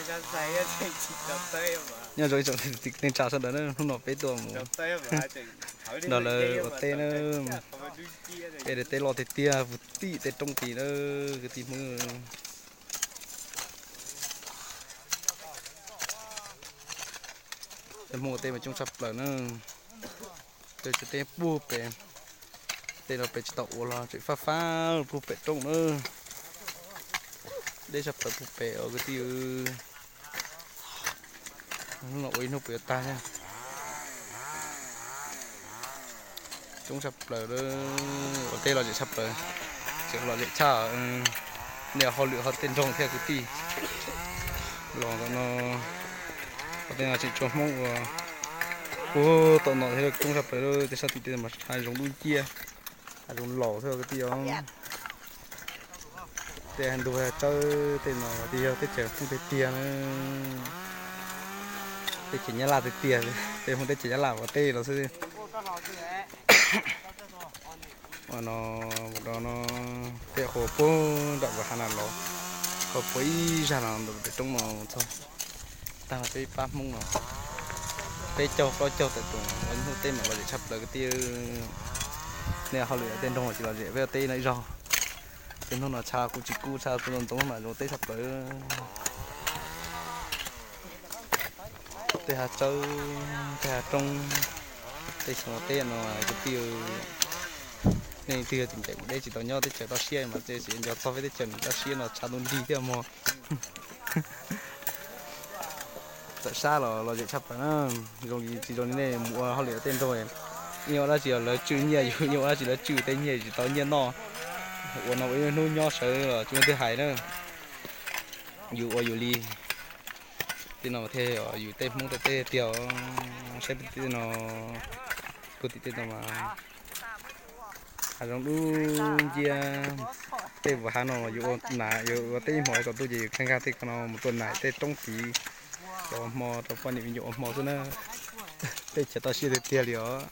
Nyob zoo ib tsoom neej tsa sawv daws na, hnub no peb tuaj mus nrog lawv ua teb na. Peb daim teb loj tiag tiag, puv tim tej roob tid na, kwv tij Hmoob. Tej Hmoob ua teb mas coob tshaj plaws na. Tej teb puag pem, tej no pem tsis tau ua los tseem fab fab puag pem roob na. Deb tshaj plaws puag pem os kwv tij. Hnub no ua ib hnub puas yuav tag thiab. Coob tshaj plaws, ua teb lom zem tshaj plaws, tseem lom zem tshaj. Nej hauj lwm hauv tej nroog thiab kwv tij. Los tom no, hauv tej no tseem tshuav Hmoob ua puag tom no thiab, coob tshaj plaws. Tej sab tim tej mas hav zoov dub nciab, hav zoov laus thiab kwv tij os. Tej ntug tsawb tej no ces yog teb chaws Hmoob tiag tiag na. Teb chaws Nyab Laj tiag tiag, tej Hmoob teb chaws Nyab Laj ua teb los xwb. Ua no, mus rau no, tej qhov puag nram hav no los, qhov puag ib zag no ntawm pem roob no mus txog tag peb pab Hmoob no. Peb caug plaub caug tawm tus ua ib hnub teb mas lom zem tshaj plaws kwv tij. Nej hauj lwm tej nroog ces lom zem peb ua teb no ib zaug. Tej hnub no tshav kuj tsis kub, tshav ntoo ntoo mas zoo teb tshaj plaws. Tej hav tsawb, tej hav roob, tej xyoo teb no kwv tij, nej twg yog tsis ncaim kuv deb tsis tau nyob teb chaws toj siab mas tej tsis nco txog peb teb chaws toj siab no tshav ntuj nrig thiab mog. Tawm sab los lom zem tshaj plaws na. Zoo li tsis zoo li nej mus ua hauj lwm tej nroog, yeej ua dab tsi los lawv tswj nyiaj, yus yeej ua dab tsi lawv tswj tej nyiaj tsis tau nyiaj noj. Ua no ua ib hnub nyob sawv los tsis muaj twg hais na. Yus ua yus li, tej no thiaj yog yus tej Hmoob tej teb tiag. Saib pem tej no, puag tim tej no mas hav zoov dub nciab. Tej vuas hav no yus ua nas, yus ua teb ib hmos tsaus ntuj ces yus nkag nkag tej ko no mus tua nas tej roob tid, rau hmo rau poj niam me nyuam ua hmo xwb na. Teb chaws toj siab tiag tiag li os.